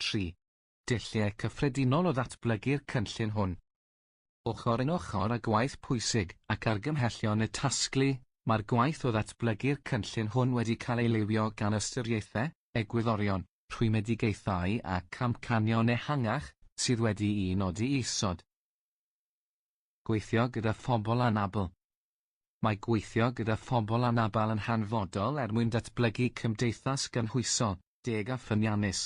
3. Dulliau cyffredinol o ddatblygu'r cynllun hwn. Ochr yn ochr â gwaith pwysig ac argymhellion y tasglu, mae'r gwaith o ddatblygu'r cynllun hwn wedi cael ei lywio gan ystyriaethau, egwyddorion, rhwymedigaethau ac amcanion ehangach, sydd wedi'u nodi isod. Gweithio gyda phobl anabl. Mae gweithio gyda phobl anabl yn hanfodol er mwyn datblygu cymdeithas gynhwysol, deg a ffyniannus.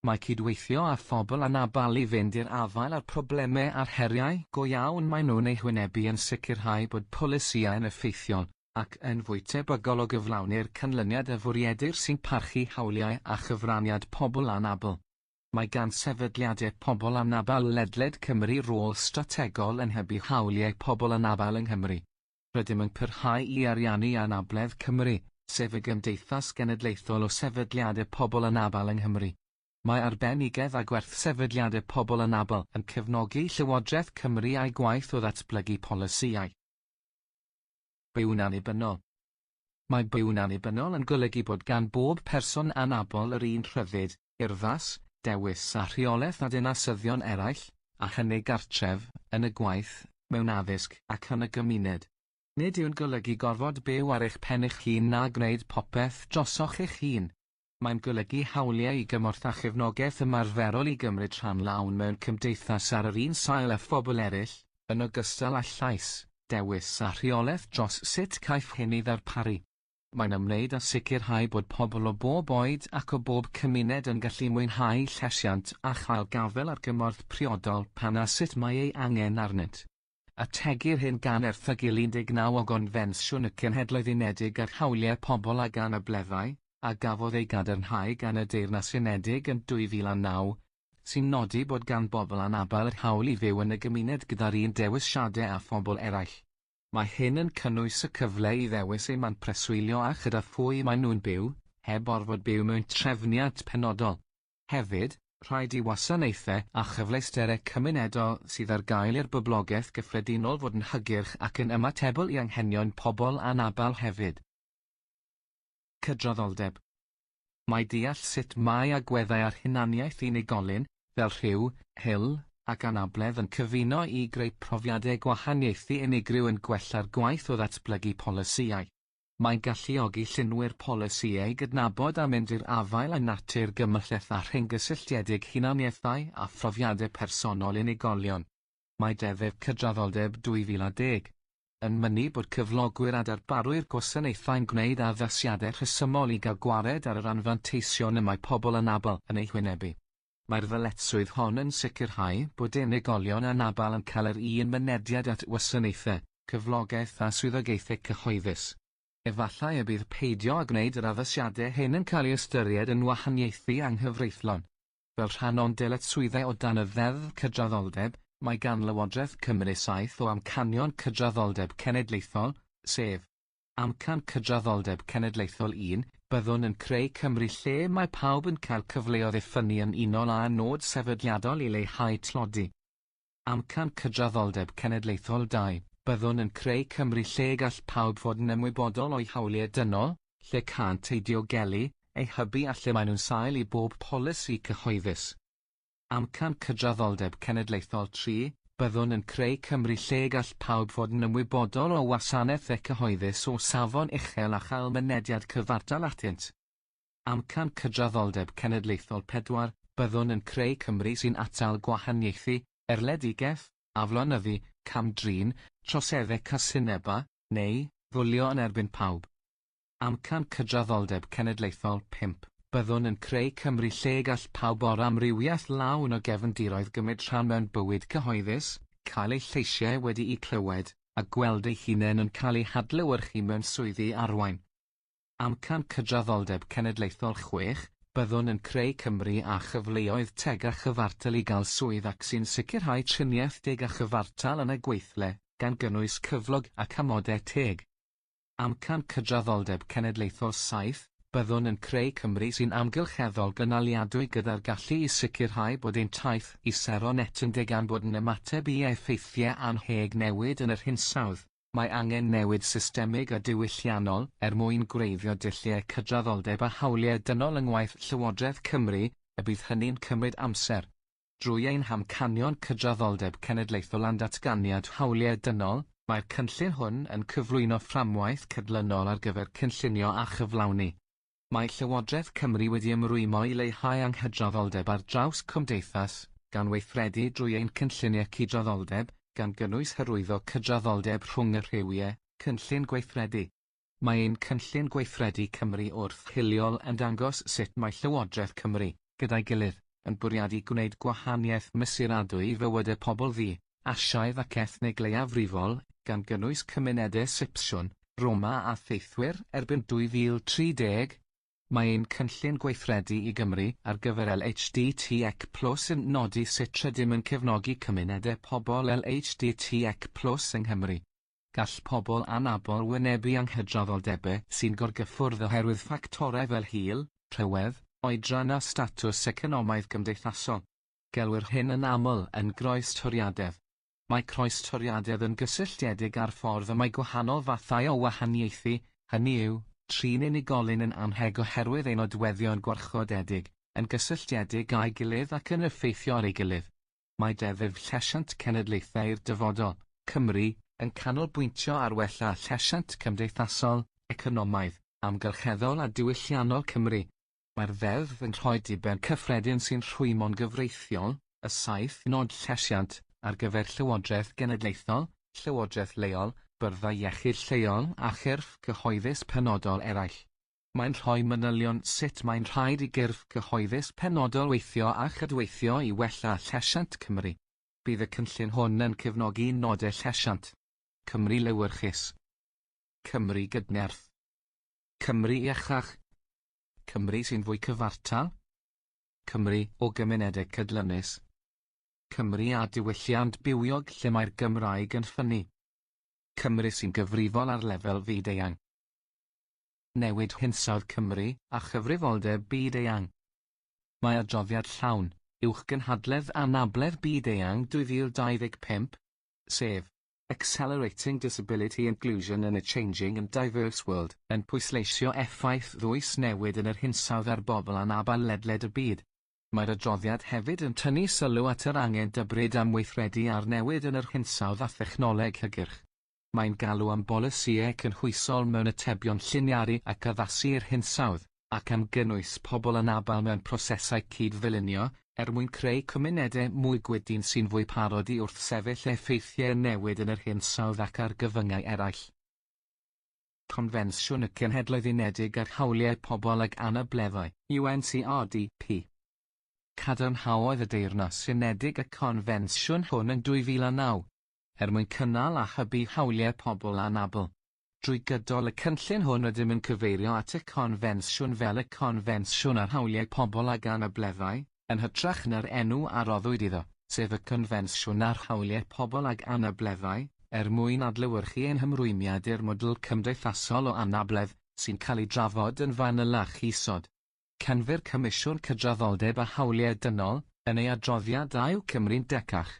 Mae cydweithio â phobl anabl i fynd i'r afael â'r problemau a'r heriau go iawn maen nhw'n eu hwynebu yn sicrhau bod polisïau'n effeithiol, ac yn fwy tebygol o gyflawni'r canlyniad a fwriedir sy'n parchu hawliau a chyfraniad pobl anabl. Mae gan sefydliadau pobl anabl ledled Cymru rôl strategol yn hybu hawliau pobl anabl yng Nghymru. Rydym yn parhau i ariannu Anabledd Cymru, sef y gymdeithas genedlaethol o sefydliadau pobl anabl yng Nghymru. Mae arbenigedd a gwerth sefydliadau pobl anabl yn cefnogi Llywodraeth Cymru a'i gwaith o ddatblygu polisïau. Byw'n annibynnol. Mae byw'n annibynnol yn golygu bod gan bob person anabl yr un rhyddid, urddas, dewis a rheolaeth â dinasyddion eraill, a hynny gartref, yn y gwaith, mewn addysg ac yn y gymuned. Nid yw'n golygu gorfod byw ar eich pen eich hun na gwneud popeth drosoch eich hun. Mae'n golygu hawliau i gymorth a chefnogaeth ymarferol i gymryd rhan lawn mewn cymdeithas ar yr un sail â phobl eraill, yn ogystal â llais, dewis a rheolaeth dros sut caiff hyn ei ddarparu. Mae'n ymwneud â sicrhau bod pobl o bob oed ac o bob cymuned yn gallu mwynhau llesiant a chael gafael ar gymorth priodol pan a sut mae ei angen arnynt. Ategir hyn gan Erthygl 19 o Gonfensiwn y Cenhedloedd Unedig ar Hawliau Pobl ag Anableddau, a gafodd ei gadarnhau gan y Deyrnas Unedig yn 2009, sy'n nodi bod gan bobl anabl yr hawl i fyw yn y gymuned gyda'r un dewisiadau â phobl eraill. Mae hyn yn cynnwys y cyfle i ddewis eu man preswylio a chyda phwy maen nhw'n byw, heb orfod byw mewn trefniant penodol. Hefyd, rhaid i wasanaethau a chyfleusterau cymunedol sydd ar gael i'r boblogaeth gyffredinol fod yn hygyrch ac yn ymatebol i anghenion pobl anabl hefyd. Cydraddoldeb. Mae deall sut mae agweddau ar hunaniaeth unigolyn, fel rhyw, hil, ac anabledd yn cyfuno i greu profiadau gwahaniaethu unigryw yn gwella'r gwaith o ddatblygu polisïau. Mae'n galluogi llunwyr polisïau i gydnabod a mynd i'r afael â natur gymhleth a rhyng-gysylltiedig hunaniaethau a phrofiadau personol unigolion. Mae Deddf Cydraddoldeb 2010 yn mynnu bod cyflogwyr a darparwyr gwasanaethau'n gwneud addasiadau rhesymol i gael gwared ar yr anfanteision y mae pobl anabl yn eu hwynebu. Mae'r ddyletswydd hon yn sicrhau bod unigolion anabl yn cael yr un mynediad at wasanaethau, cyflogaeth a swyddogaethau cyhoeddus. Efallai y bydd peidio â gwneud yr addasiadau hyn yn cael ei ystyried yn wahaniaethu anghyfreithlon. Fel rhan o'n dyletswyddau o dan y Ddeddf Cydraddoldeb, mae gan Lywodraeth Cymru saith o amcanion cydraddoldeb cenedlaethol, sef. Amcan Cydraddoldeb Cenedlaethol 1, Byddwn yn creu Cymru lle mae pawb yn cael cyfleoedd i ffynnu yn unol â'n nod sefydliadol i leihau tlodi. Amcan Cydraddoldeb Cenedlaethol 2, Byddwn yn creu Cymru lle gall pawb fod yn ymwybodol o'u hawliau dynol, lle cânt eu diogelu, eu hybu a lle maen nhw'n sail i bob polisi cyhoeddus. Amcan Cydraddoldeb Cenedlaethol 3, Byddwn yn creu Cymru lle gall pawb fod yn ymwybodol o wasanaethau cyhoeddus o safon uchel a chael mynediad cyfartal atynt. Amcan Cydraddoldeb Cenedlaethol 4, Byddwn yn creu Cymru sy'n atal gwahaniaethu, erledigaeth, aflonyddu, cam-drin, troseddau casineb a, neu, fwlio yn erbyn pawb. Amcan Cydraddoldeb Cenedlaethol 5, Byddwn yn creu Cymru lle gall pawb o'r amrywiaeth lawn o gefndiroedd gymryd rhan mewn bywyd cyhoeddus, cael eu lleisiau wedi'u clywed, a gweld eu hunain yn cael eu hadlewyrchu mewn swyddi arwain. Amcan Cydraddoldeb Cenedlaethol 6, Byddwn yn creu Cymru â chyfleoedd teg a chyfartal i gael swydd ac sy'n sicrhau triniaeth deg a chyfartal yn y gweithle, gan gynnwys cyflog ac amodau teg. Amcan Cydraddoldeb Cenedlaethol 7, Byddwn yn creu Cymru sy'n amgylcheddol gynaliadwy gyda'r gallu i sicrhau bod ein taith i sero net yn deg a'n bod yn ymateb i effeithiau annheg newid yn yr hinsawdd. Mae angen newid systemig a diwylliannol er mwyn gwreiddio dulliau cydraddoldeb a hawliau dynol yng ngwaith Llywodraeth Cymru, y bydd hynny'n cymryd amser. Drwy ein hamcanion cydraddoldeb cenedlaethol a'n datganiad hawliau dynol, mae'r cynllun hwn yn cyflwyno fframwaith cydlynol ar gyfer cynllunio a chyflawni. Mae Llywodraeth Cymru wedi ymrwymo i leihau anghydraddoldeb ar draws cymdeithas, gan weithredu drwy ein cynlluniau cydraddoldeb, gan gynnwys hyrwyddo cydraddoldeb rhwng y rhywiau, cynllun gweithredu. Mae ein Cynllun Gweithredu Cymru Wrth-hiliol yn dangos sut mae Llywodraeth Cymru, gyda'i gilydd, yn bwriadu gwneud gwahaniaeth mesuradwy i fywydau pobl ddu, Asiaidd ac ethnig leiafrifol, gan gynnwys cymunedau Sipsiwn, Roma a Theithwyr erbyn 2030. Mae ein Cynllun Gweithredu i Gymru ar gyfer LHDTC Plus yn nodi sut rydym yn cefnogi cymunedau pobl LHDTC Plus yng Nghymru. Gall pobl anabl wynebu anghydraddoldebau sy'n gorgyffwrdd oherwydd ffactorau fel hil, rhywedd, oedran a statws economaidd gymdeithasol. Gelwir hyn yn aml yn groestoriadedd. Mae croestoriadedd yn gysylltiedig â'r ffordd y mae gwahanol fathau o wahaniaethu, hynny yw, trin unigolyn yn annheg oherwydd ei nodweddion gwarchodedig, yn gysylltiedig â'i gilydd ac yn effeithio ar ei gilydd. Mae Deddf Llesiant Cenedlaethau'r Dyfodol, Cymru, yn canolbwyntio ar wella llesiant cymdeithasol, economaidd, amgylcheddol a diwylliannol Cymru. Mae'r Ddeddf yn rhoi diben cyffredin sy'n rhwymo'n gyfreithiol, y saith nod llesiant, ar gyfer llywodraeth genedlaethol, llywodraeth leol, byrddau iechyd lleol a chyrff cyhoeddus penodol eraill. Mae'n rhoi manylion sut mae'n rhaid i gyrff cyhoeddus penodol weithio a chydweithio i wella llesiant Cymru. Bydd y cynllun hwn yn cefnogi nodau llesiant. Cymru lewyrchus. Cymru gydnerth. Cymru iachach. Cymru sy'n fwy cyfartal. Cymru o gymunedau cydlynus. Cymru â diwylliant bywiog lle mae'r Gymraeg yn ffynnu. Cymru sy'n gyfrifol ar lefel fyd-eang. Newid Hinsawdd Cymru a Chyfrifoldeb Byd-eang. Mae adroddiad llawn, Uwchgynhadledd Anabledd Byd-eang 2025, sef, Accelerating Disability Inclusion in a Changing and Diverse World, yn pwysleisio effaith ddwys newid yn yr hinsawdd ar bobl anabl ledled y byd. Mae'r adroddiad hefyd yn tynnu sylw at yr angen dybryd am weithredu ar newid yn yr hinsawdd a thechnoleg hygyrch. Mae'n galw am bolisïau cynhwysol mewn atebion lliniaru ac addasu i'r hinsawdd, ac am gynnwys pobl anabl mewn prosesau cyd-ddylunio, er mwyn creu cymunedau mwy gwydn sy'n fwy parod i wrthsefyll effeithiau newid yn yr hinsawdd ac argyfyngau eraill. Confensiwn y Cenhedloedd Unedig ar Hawliau Pobl ag Anableddau, UNCRDP. Cadarnhaodd y Deyrnas Unedig y confensiwn hwn yn 2009. er mwyn cynnal a hybu hawliau pobl anabl. Drwy gydol y cynllun hwn rydym yn cyfeirio at y confensiwn fel y Confensiwn ar Hawliau Pobl ag Anableddau, yn hytrach na'r enw a roddwyd iddo, sef y Confensiwn ar Hawliau Pobl ag Anableddau, er mwyn adlewyrchu ein hymrwymiad i'r model cymdeithasol o anabledd, sy'n cael ei drafod yn fanylach isod. Canfu'r Comisiwn Cydraddoldeb a Hawliau Dynol, yn ei adroddiad A yw Cymru'n Decach?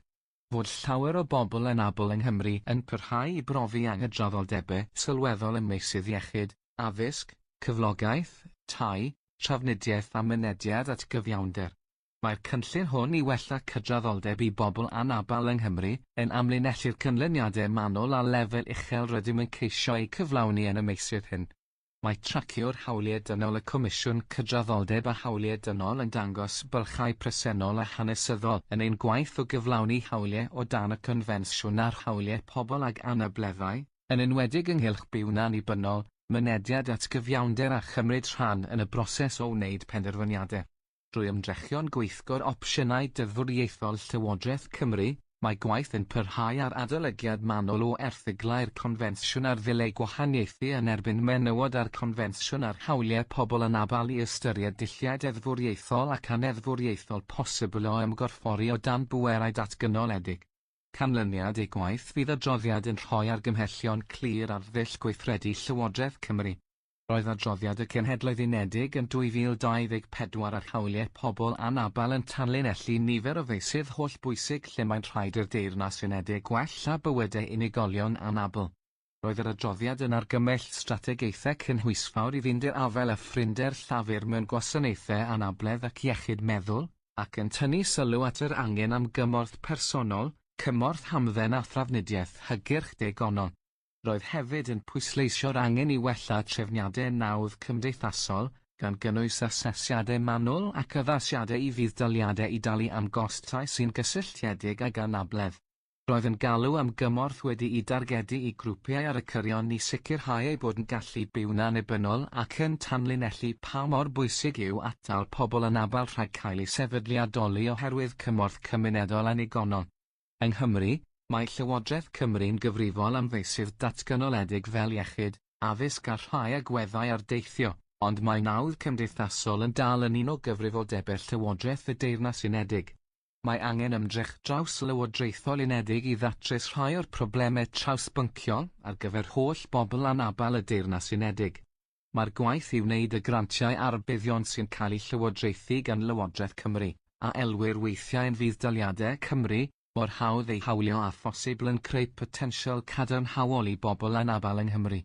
fod llawer o bobl anabl yng Nghymru yn parhau i brofi anghydraddoldebau sylweddol ym meysydd iechyd, addysg, cyflogaeth, tai, trafnidiaeth a mynediad at gyfiawnder. Mae'r cynllun hwn i wella cydraddoldeb i bobl anabl yng Nghymru yn amlinellu'r canlyniadau manwl a lefel uchel rydym yn ceisio eu cyflawni yn y meysydd hyn. Mae traciwr hawliau dynol y Comisiwn Cydraddoldeb a Hawliau Dynol yn dangos bylchau presennol a hanesyddol yn ein gwaith o gyflawni hawliau o dan y Confensiwn ar Hawliau Pobl ag Anableddau, yn enwedig ynghylch byw'n annibynnol, mynediad at gyfiawnder a chymryd rhan yn y broses o wneud penderfyniadau. Drwy ymdrechion gweithgor opsiynau deddfwriaethol Llywodraeth Cymru, mae gwaith yn parhau ar adolygiad manwl o erthyglau'r Confensiwn ar Ddileu Gwahaniaethu yn erbyn Menywod a'r Confensiwn ar Hawliau Pobl Anabl i ystyried dulliau deddfwriaethol ac anneddfwriaethol posibl o ymgorffori o dan bwerau datganoledig. Canlyniad eu gwaith fydd adroddiad yn rhoi argymhellion clir ar ddull gweithredu Llywodraeth Cymru. Roedd adroddiad y Cenhedloedd Unedig yn 2024 ar hawliau pobl anabl yn tanlinellu nifer o feysydd hollbwysig lle mae'n rhaid i'r Deyrnas Unedig wella bywydau unigolion anabl. Roedd yr adroddiad yn argymell strategaethau cynhwysfawr i fynd i'r afael â phrinder llafur mewn gwasanaethau anabledd ac iechyd meddwl, ac yn tynnu sylw at yr angen am gymorth personol, cymorth hamdden a thrafnidiaeth hygyrch digonol. Roedd hefyd yn pwysleisio'r angen i wella trefniadau nawdd cymdeithasol, gan gynnwys asesiadau manwl ac addasiadau i fudd-daliadau i dalu am gostau sy'n gysylltiedig ag anabledd. Roedd yn galw am gymorth wedi'i dargedu i grwpiau ar y cyrion i sicrhau eu bod yn gallu byw'n annibynnol ac yn tanlinellu pa mor bwysig yw atal pobl anabl rhag cael eu sefydliadoli oherwydd cymorth cymunedol annigonol. Yng Nghymru, mae Llywodraeth Cymru'n gyfrifol am feysydd datganoledig fel iechyd, addysg a rhai agweddau ar deithio, ond mae nawdd cymdeithasol yn dal yn un o gyfrifoldebau Llywodraeth y Deyrnas Unedig. Mae angen ymdrech draws-lywodraethol unedig i ddatrys rhai o'r problemau trawsbynciol ar gyfer holl bobl anabl y Deyrnas Unedig. Mae'r gwaith i wneud y grantiau a'r buddion sy'n cael eu llywodraethu gan Lywodraeth Cymru, a elwir weithiau yn fudd-daliadau Cymru, mor hawdd eu hawlio â phosibl yn creu potensial cadarnhaol i bobl anabl yng Nghymru.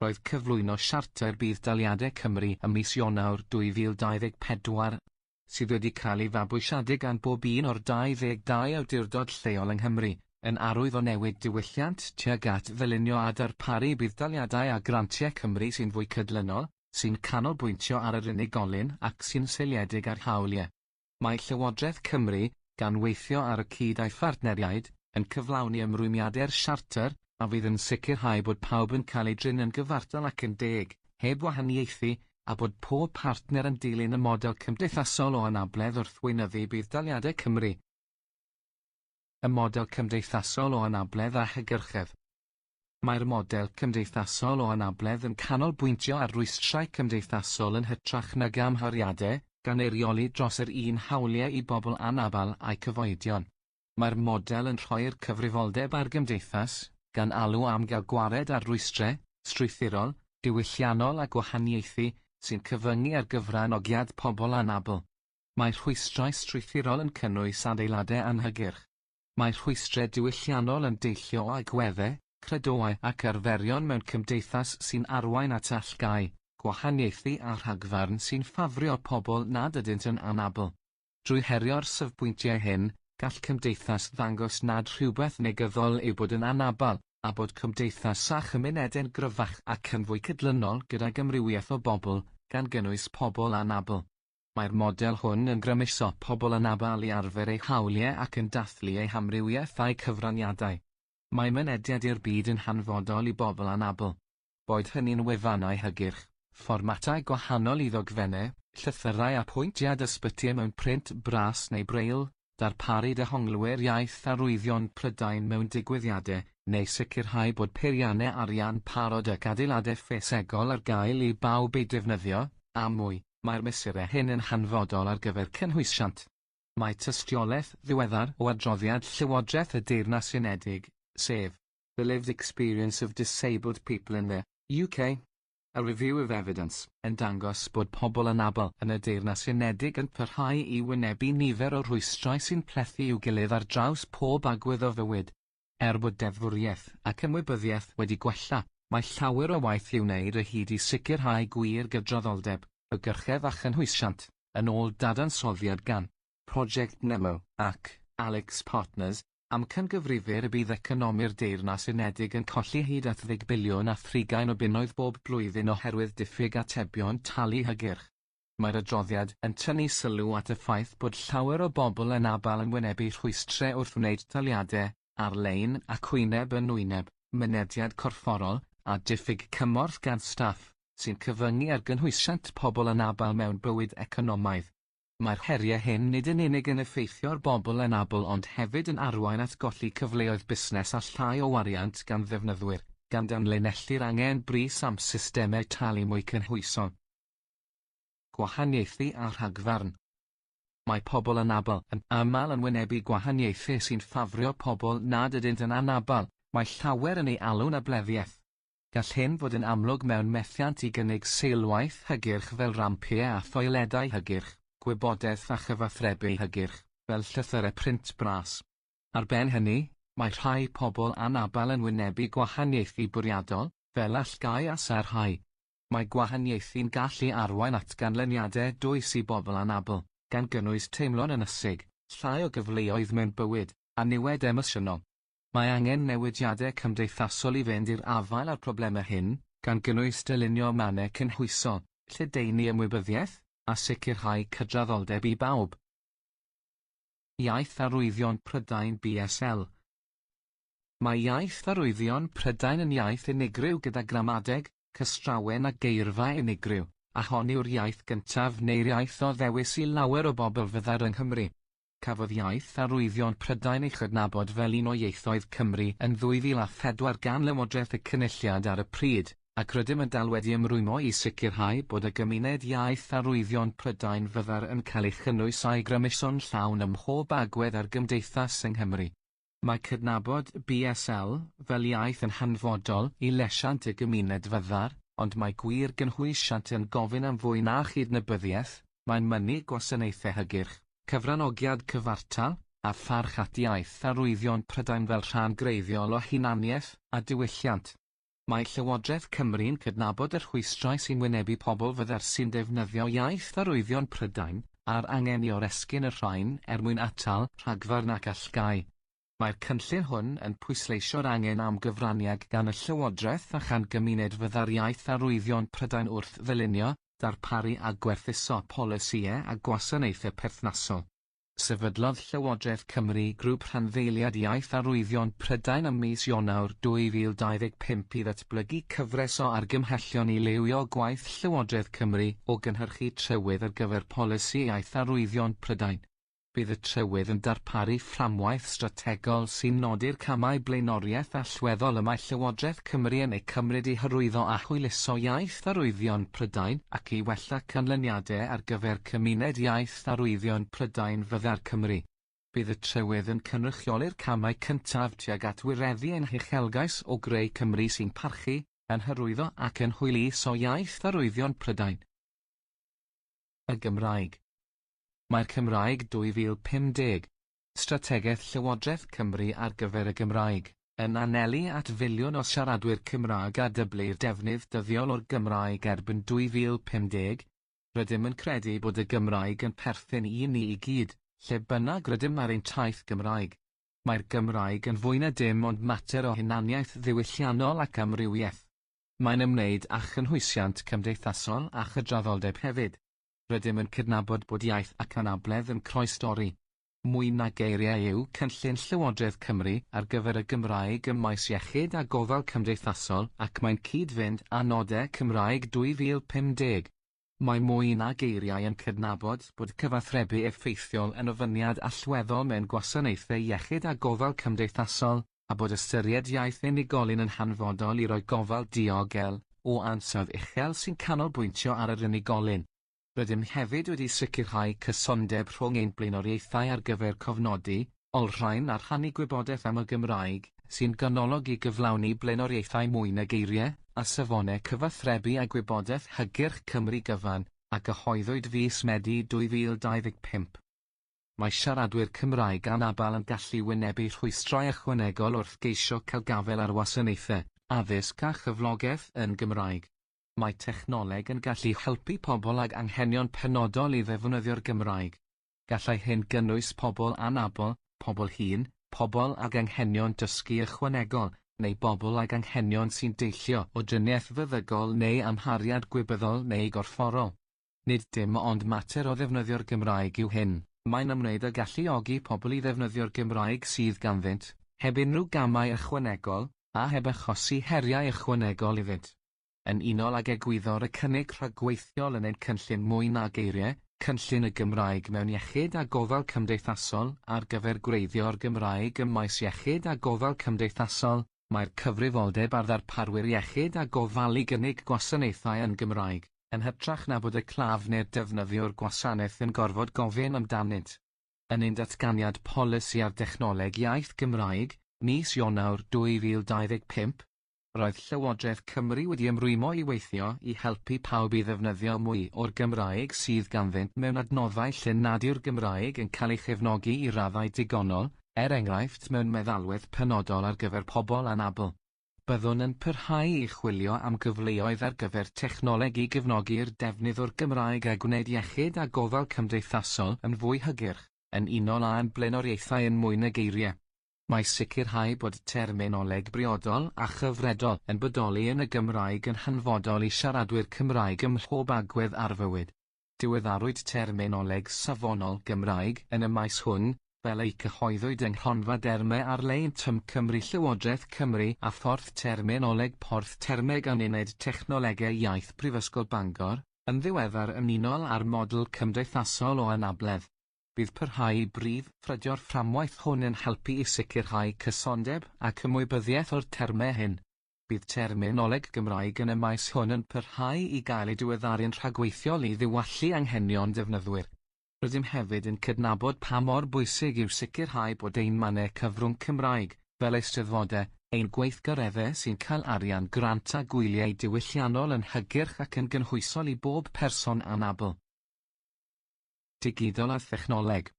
Roedd cyflwyno Siarter Budd-daliadau Cymru ym mis Ionawr 2024, sydd wedi cael ei fabwysiadu gan bob un o'r 22 awdurdod lleol yng Nghymru, yn arwydd o newid diwylliant tuag at ddylunio a darparu budd-daliadau a grantiau Cymru sy'n fwy cydlynol, sy'n canolbwyntio ar yr unigolyn ac sy'n seiliedig ar hawliau. Mae Llywodraeth Cymru, gan weithio ar y cyd â'i phartneriaid, yn cyflawni ymrwymiadau'r Siarter, a fydd yn sicrhau bod pawb yn cael ei drin yn gyfartal ac yn deg, heb wahaniaethu, a bod pob partner yn dilyn y model cymdeithasol o anabledd wrth weinyddu budd-daliadau Cymru. Y model cymdeithasol o anabledd a hygyrchedd. Mae'r model cymdeithasol o anabledd yn canolbwyntio ar rwystrau cymdeithasol yn hytrach nag amhariadau, gan eirioli dros yr un hawliau i bobl anabl a'u cyfoedion. Mae'r model yn rhoi'r cyfrifoldeb ar gymdeithas, gan alw am gael gwared ar rwystrau, strwythurol, diwylliannol a gwahaniaethu, sy'n cyfyngu ar gyfranogiad pobl anabl. Mae rhwystrau strwythurol yn cynnwys adeiladau anhygyrch. Mae rhwystrau diwylliannol yn deillio o agweddau, credoau ac arferion mewn cymdeithas sy'n arwain at allgau, gwahaniaethu a rhagfarn sy'n ffafrio pobl nad ydynt yn anabl. Drwy herio'r safbwyntiau hyn, gall cymdeithas ddangos nad rhywbeth negyddol yw bod yn anabl, a bod cymdeithas a chymunedau'n gryfach ac yn fwy cydlynol gydag amrywiaeth o bobl, gan gynnwys pobl anabl. Mae'r model hwn yn grymuso pobl anabl i arfer eu hawliau ac yn dathlu eu hamrywiaeth a'u cyfraniadau. Mae mynediad i'r byd yn hanfodol i bobl anabl. Boed hynny'n wefannau hygyrch, fformatau gwahanol i ddogfennau, llythyrau apwyntiad ysbyty mewn print bras neu braille, darparu dehonglwyr iaith arwyddion Prydain mewn digwyddiadau, neu sicrhau bod peiriannau arian parod ac adeiladau ffisegol ar gael i bawb eu defnyddio, a mwy, mae'r mesurau hyn yn hanfodol ar gyfer cynhwysiant. Mae tystiolaeth ddiweddar o adroddiad Llywodraeth y Deyrnas Unedig, sef, The Lived Experience of Disabled People in the UK, A Review of Evidence, yn dangos bod pobl anabl yn y Deyrnas Unedig yn parhau i wynebu nifer o rhwystrau sy'n plethu i'w gilydd ar draws pob agwedd o fywyd. Er bod deddfwriaeth ac ymwybyddiaeth wedi gwella, mae llawer o waith i'w wneud o hyd i sicrhau gwir gydraddoldeb, hygyrchedd a chynhwysiant, yn ôl dadansoddiad gan Project Nemo ac Alex Partners. Amcangyfrifir y bydd economi'r Deyrnas Unedig yn colli hyd at ddeg biliwn a thrigain o bunnoedd bob blwyddyn oherwydd diffyg atebion talu hygyrch. Mae'r adroddiad yn tynnu sylw at y ffaith bod llawer o bobl anabl yn wynebu rhwystrau wrth wneud taliadau, ar-lein ac wyneb yn wyneb, mynediad corfforol, a diffyg cymorth gan staff, sy'n cyfyngu ar gynhwysiant pobl anabl mewn bywyd economaidd. Mae'r heriau hyn nid yn unig yn effeithio ar bobl anabl ond hefyd yn arwain at golli cyfleoedd busnes a llai o wariant gan ddefnyddwyr, gan danlinellu'r angen brys am systemau talu mwy cynhwysol. Gwahaniaethu a rhagfarn. Mae pobl anabl yn aml yn wynebu gwahaniaethu sy'n ffafrio pobl nad ydynt yn anabl, mae llawer yn ei alw'n ableddiaeth. Gall hyn fod yn amlwg mewn methiant i gynnig seilwaith hygyrch fel rampiau a thoiledau hygyrch, gwybodaeth a chyfathrebu hygyrch, fel llythyrau print bras. Ar ben hynny, Mae rhai pobl anabl yn wynebu gwahaniaethu bwriadol, fel allgau a sarhau. Mae gwahaniaethu'n gallu arwain at ganlyniadau dwys i bobl anabl, gan gynnwys teimlo'n ynysig, llai o gyfleoedd mewn bywyd, a niwed emosiynol. Mae angen newidiadau cymdeithasol i fynd i'r afael â'r problemau hyn, gan gynnwys dylunio mannau cynhwysol, lledaenu ymwybyddiaeth, a sicrhau cydraddoldeb i bawb. Iaith Arwyddion Prydain BSL Mae Iaith Arwyddion Prydain yn iaith unigryw gyda gramadeg, cystrawen a geirfa unigryw, a hon yw'r iaith gyntaf neu'r iaith o ddewis i lawer o bobl fyddar yng Nghymru. Cafodd Iaith Arwyddion Prydain ei chydnabod fel un o ieithoedd Cymru yn 2004 gan Lywodraeth y Cynulliad ar y pryd, ac rydym yn dal wedi ymrwymo i sicrhau bod y gymuned Iaith Arwyddion Prydain fyddar yn cael ei chynnwys a'i grymuso'n llawn ym mhob agwedd ar gymdeithas yng Nghymru. Mae cydnabod BSL fel iaith yn hanfodol i lesiant y gymuned fyddar, ond mae gwir gynhwysiant yn gofyn am fwy na chydnabyddiaeth, mae'n mynnu gwasanaethau hygyrch, cyfranogiad cyfartal, a pharch at iaith arwyddion Prydain fel rhan greiddiol o hunaniaeth a diwylliant. Mae Llywodraeth Cymru'n cydnabod y rhwystrau sy'n wynebu pobl fyddar sy'n defnyddio iaith arwyddion Prydain, a'r angen i oresgyn y rhain er mwyn atal rhagfarn ac allgau. Mae'r cynllun hwn yn pwysleisio'r angen am gyfraniad gan y Llywodraeth a chan gymuned fyddar iaith arwyddion Prydain wrth ddylunio, darparu a gwerthuso polisïau a gwasanaethau perthnasol. Sefydlodd Llywodraeth Cymru grŵp rhanddeiliad Iaith Arwyddion Prydain ym mis Ionawr 2025 i ddatblygu cyfres o argymhellion i lywio gwaith Llywodraeth Cymru o gynhyrchu trywydd ar gyfer polisi Iaith Arwyddion Prydain. Bydd y trywydd yn darparu fframwaith strategol sy'n nodi'r camau blaenoriaeth allweddol y mae Llywodraeth Cymru yn eu cymryd i hyrwyddo a hwyluso Iaith Arwyddion Prydain ac i wella canlyniadau ar gyfer cymuned Iaith Arwyddion Prydain Fyddar Cymru. Bydd y trywydd yn cynrychioli'r camau cyntaf tuag at wireddu ein huchelgais o greu Cymru sy'n parchu, yn hyrwyddo ac yn hwyluso Iaith Arwyddion Prydain. Y Gymraeg. Mae'r Cymraeg 2050, Strategaeth Llywodraeth Cymru ar gyfer y Gymraeg, yn anelu at filiwn o siaradwyr Cymraeg a dyblu'r defnydd dyddiol o'r Gymraeg erbyn 2050. Rydym yn credu bod y Gymraeg yn perthyn i ni i gyd, lle bynnag rydym ar ein taith Gymraeg. Mae'r Gymraeg yn fwy na dim ond mater o hunaniaeth ddiwylliannol ac amrywiaeth. Mae'n ymwneud â chynhwysiant cymdeithasol a chydraddoldeb hefyd. Rydym yn cydnabod bod iaith ac anabledd yn croestorri. Mwy na geiriau yw cynllun Llywodraeth Cymru ar gyfer y Gymraeg ym maes iechyd a gofal cymdeithasol ac mae'n cyd-fynd â nodau Cymraeg 2050. Mae Mwy na Geiriau yn cydnabod bod cyfathrebu effeithiol yn ofyniad allweddol mewn gwasanaethau iechyd a gofal cymdeithasol, a bod ystyried iaith unigolyn yn hanfodol i roi gofal diogel, o ansawdd uchel sy'n canolbwyntio ar yr unigolyn. Rydym hefyd wedi sicrhau cysondeb rhwng ein blaenoriaethau ar gyfer cofnodi, olrhain a rhannu gwybodaeth am y Gymraeg, sy'n ganolog i gyflawni blaenoriaethau mwy na geiriau, a safonau cyfathrebu a gwybodaeth hygyrch Cymru gyfan, a gyhoeddwyd fis Medi 2025. Mae siaradwyr Cymraeg anabl yn gallu wynebu rhwystrau ychwanegol wrth geisio cael gafael ar wasanaethau, addysg a chyflogaeth yn Gymraeg. Mae technoleg yn gallu helpu pobl ag anghenion penodol i ddefnyddio'r Gymraeg. Gallai hyn gynnwys pobl anabl, pobl hŷn, pobl ag anghenion dysgu ychwanegol, neu bobl ag anghenion sy'n deillio o driniaeth feddygol neu amhariad gwybyddol neu gorfforol. Nid dim ond mater o ddefnyddio'r Gymraeg yw hyn, mae'n ymwneud â galluogi pobl i ddefnyddio'r Gymraeg sydd ganddynt, heb unrhyw gamau ychwanegol, a heb achosi heriau ychwanegol iddynt. Yn unol ag egwyddor y cynnig rhagweithiol yn ein cynllun Mwy Na Geiriau, Cynllun y Gymraeg mewn Iechyd a Gofal Cymdeithasol ar gyfer gwreiddio'r Gymraeg ym maes iechyd a gofal cymdeithasol, mae'r cyfrifoldeb ar ddarparwyr iechyd a gofal i gynnig gwasanaethau yn Gymraeg, yn hytrach na bod y claf neu'r defnyddiwr gwasanaeth yn gorfod gofyn amdanynt. Yn ein datganiad polisi ar dechnoleg iaith Gymraeg, mis Ionawr 2025, Roedd Llywodraeth Cymru wedi ymrwymo i weithio i helpu pawb i ddefnyddio mwy o'r Gymraeg sydd ganddynt mewn adnoddau lle nad yw'r Gymraeg yn cael ei chefnogi i raddau digonol, er enghraifft mewn meddalwedd penodol ar gyfer pobl anabl. Byddwn yn parhau i chwilio am gyfleoedd ar gyfer technoleg i gefnogi'r defnydd o'r Gymraeg a gwneud iechyd a gofal cymdeithasol yn fwy hygyrch, yn unol â'n blaenoriaethau yn Mwy Na Geiriau. Mae sicrhau bod terminoleg briodol a chyfredol yn bodoli yn y Gymraeg yn hanfodol i siaradwyr Cymraeg ym mhob agwedd ar fywyd. Diweddarwyd terminoleg safonol Gymraeg yn y maes hwn, fel y'i cyhoeddwyd yng Nghronfa Dermau Ar-lein Tŷ Cymru Llywodraeth Cymru a Phorth Terminoleg Porth Termau gan Uned Technolegau Iaith Prifysgol Bangor, yn ddiweddar yn unol â'r Model Cymdeithasol o Anabledd. Bydd parhau i brif ffrydio'r fframwaith hwn yn helpu i sicrhau cysondeb ac ymwybyddiaeth o'r termau hyn. Bydd terminoleg Gymraeg yn y maes hwn yn parhau i gael ei diweddaru'n rhagweithiol i ddiwallu anghenion defnyddwyr. Rydym hefyd yn cydnabod pa mor bwysig yw sicrhau bod ein mannau cyfrwng Cymraeg, fel eisteddfodau, ein gweithgareddau sy'n cael arian grant a gwyliau diwylliannol yn hygyrch ac yn gynhwysol i bob person anabl. Digidol a Thechnoleg.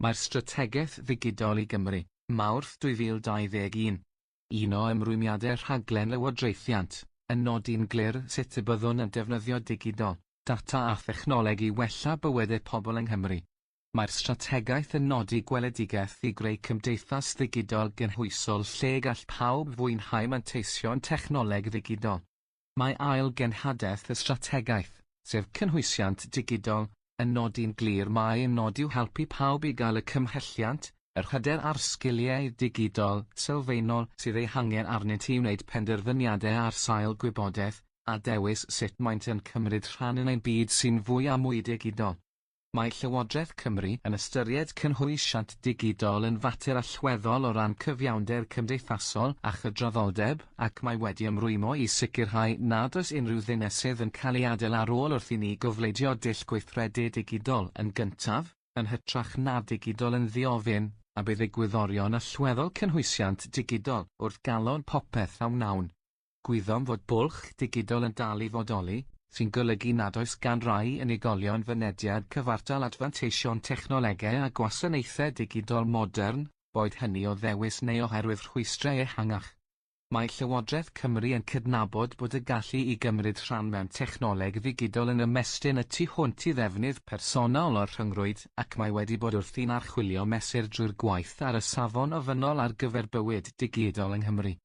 Mae'r Strategaeth Ddigidol i Gymru, Mawrth 2021, Un o ymrwymiadau Rhaglen Lywodraethiant, yn nodi'n glir sut y byddwn yn defnyddio digidol, data a thechnoleg i wella bywydau pobl yng Nghymru. Mae'r strategaeth yn nodi gweledigaeth i greu cymdeithas ddigidol gynhwysol lle gall pawb fwynhau manteision technoleg ddigidol. Mae ail genhadaeth y strategaeth, sef cynhwysiant digidol, yn nodi'n glir mai ein nod yw helpu pawb i gael y cymhelliant, yr hyder a'r sgiliau digidol sylfaenol sydd eu hangen arnynt i wneud penderfyniadau ar sail gwybodaeth, a dewis sut maent yn cymryd rhan yn ein byd sy'n fwy a mwy digidol. Mae Llywodraeth Cymru yn ystyried cynhwysiant digidol yn fater allweddol o ran cyfiawnder cymdeithasol a chydraddoldeb ac mae wedi ymrwymo i sicrhau nad oes unrhyw ddinesydd yn cael ei adael ar ôl wrth i ni gofleidio dull gweithredu digidol yn gyntaf, yn hytrach na digidol yn ddiofyn, a bydd egwyddorion allweddol cynhwysiant digidol wrth galon popeth a wnawn. Gwyddom fod bwlch digidol yn dal i fodoli, sy'n golygu nad oes gan rai unigolion fynediad cyfartal at fanteision technolegau a gwasanaethau digidol modern, boed hynny o ddewis neu oherwydd rhwystrau ehangach. Mae Llywodraeth Cymru yn cydnabod bod y gallu i gymryd rhan mewn technoleg ddigidol yn ymestyn y tu hwnt i ddefnydd personol o'r rhyngrwyd ac mae wedi bod wrthi'n archwilio mesur drwy'r gwaith ar y safon ofynnol ar gyfer bywyd digidol yng Nghymru.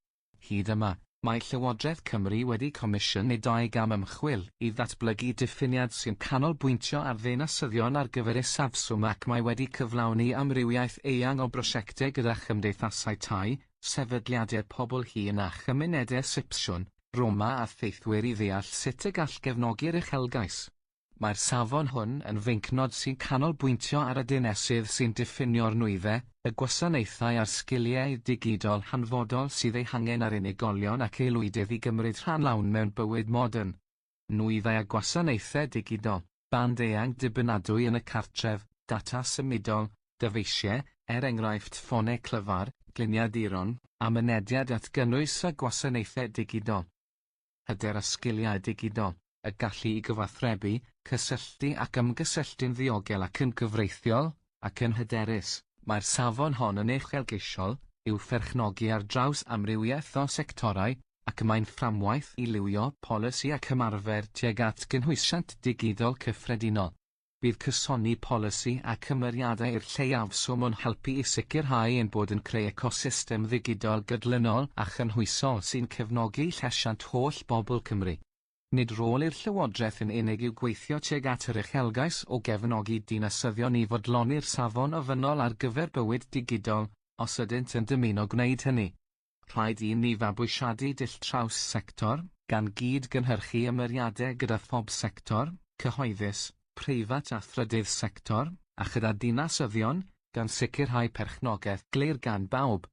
Hyd yma, mae Llywodraeth Cymru wedi comisiynu 2 gam ymchwil i ddatblygu diffiniad sy'n canolbwyntio ar ddinasyddion ar gyfer isafswm ac mae wedi cyflawni amrywiaeth eang o brosiectau gyda chymdeithasau tai, sefydliadau pobl hŷn a chymunedau Sipsiwn, Roma a Theithwyr i ddeall sut y gall gefnogi'r uchelgais. Mae'r safon hwn yn feincnod sy'n canolbwyntio ar y dinesydd sy'n diffinio'r nwyddau, y gwasanaethau a'r sgiliau digidol hanfodol sydd eu hangen ar unigolion ac aelwydydd i gymryd rhan lawn mewn bywyd modern. Nwyddau a gwasanaethau digidol, band eang dibynadwy yn y cartref, data symudol, dyfeisiau, er enghraifft ffonau clyfar, gliniaduron, a mynediad at gynnwys a gwasanaethau digidol. Hyder a sgiliau digidol, y gallu i gyfathrebu, cysylltu ac ymgysylltu'n ddiogel ac yn gyfreithiol, ac yn hyderus. Mae'r safon hon yn uchelgeisiol, i'w pherchnogi ar draws amrywiaeth o sectorau, ac mae'n fframwaith i lywio polisi ac ymarfer tuag at gynhwysiant digidol cyffredinol. Bydd cysoni polisi ac ymyriadau i'r lleiafswm o'n helpu i sicrhau ein bod yn creu ecosystem ddigidol gydlynol a chynhwysol sy'n cefnogi llesiant holl bobl Cymru. Nid rôl i'r Llywodraeth yn unig yw gweithio tuag at yr uchelgais o gefnogi dinasyddion i fodloni'r safon ofynnol ar gyfer bywyd digidol, os ydynt yn dymuno gwneud hynny. Rhaid i ni fabwysiadu dull traws-sector, gan gyd-gynhyrchu ymyriadau gyda phob sector, cyhoeddus, preifat a thrydydd sector, a chyda dinasyddion, gan sicrhau perchnogaeth glir gan bawb.